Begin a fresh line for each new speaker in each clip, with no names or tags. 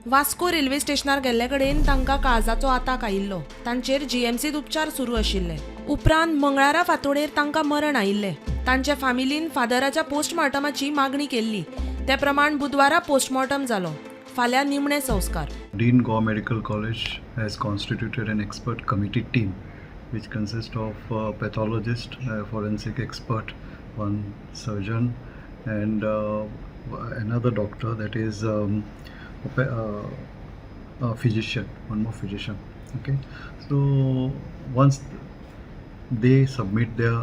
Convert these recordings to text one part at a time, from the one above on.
Vasco railway स्टेशनार गेल्ले कडेन तांकां काळजाचो आताक आयिल्लो. तांचेर जीएमसीत उपचार सुरू आशिल्ले. उपरांत मंगळारा फांतोडेर तांकां मरण आयिल्लें. तांच्या फामिलीन फादराच्या पोस्टमार्टमाची मागणी केल्ली. ते प्रमाण बुधवारा पोस्टमॉर्टम जालो. फाल्यां निमणे संस्कार.
Dean Goa Medical College has constituted an expert committee team which consists of a pathologist, a forensic expert, one surgeon, and another doctor, that is a physician, one more physician. Okay, so once they submit their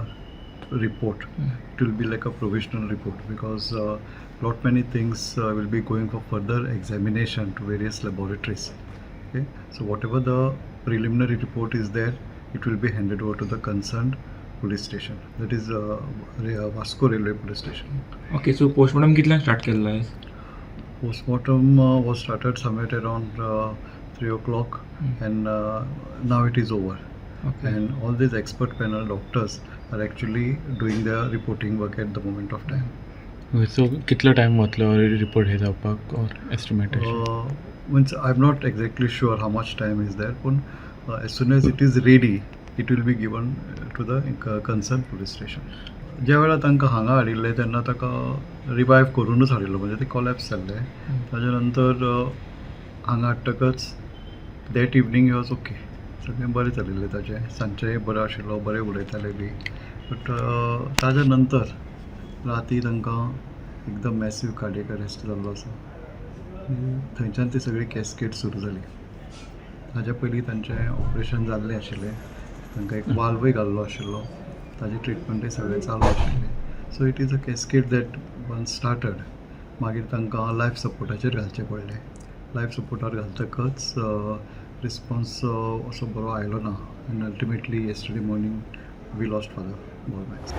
report, it will be like a provisional report because lot many things will be going for further examination to various laboratories. Okay, so whatever the preliminary report is there, it will be handed over to the concerned police station, that is Vasco Railway Police Station.
Okay, so postmortem कितल्यांक start केल्लो आयज?
Postmortem was started somewhere around 3 o'clock and now it is over. And all these expert panel doctors are actually doing their reporting work at the moment of time.
So कितलो time वतलो report हे जावपाक or estimate?
Means I'm not exactly sure how much time is there, but as soon as it is ready, it will be given to the concerned police station. ज्या वेळार तांकां हांगा हाडिल्ले तेन्ना ताका रिवायव करूनच हाडिल्लो, म्हणजे ते कॉलॅप्स जाल्ले. ताजे नंतर हांगा हाडटकच that evening he was okay. सगळें बरें चलिल्लें ताजें. सांजचें बरो आशिल्लो, बरें उलयताले बी, बट ताज्या नंतर राती तांकां एकदम मॅसीव कार्डियक अरेस्ट जाल्लो आसा. थंयच्यान ती सगळी कॅस्केड सुरू जाली. ताज्या पयलीं तांचें ऑपरेशन जाल्लें आशिल्लें. तांकां एक वाल्वय घाल्लो आशिल्लो. ताजें ट्रिटमेंटय सगळें चालू आशिल्लें. So it is a cascade that one started. मागीर तांकां लायफ सपोर्टाचेर घालचें पडलें. लायफ सपोर्टार घालतकच रिस्पोन्स असो बरो आयलो ना and ultimately yesterday morning we lost Father Bolmax.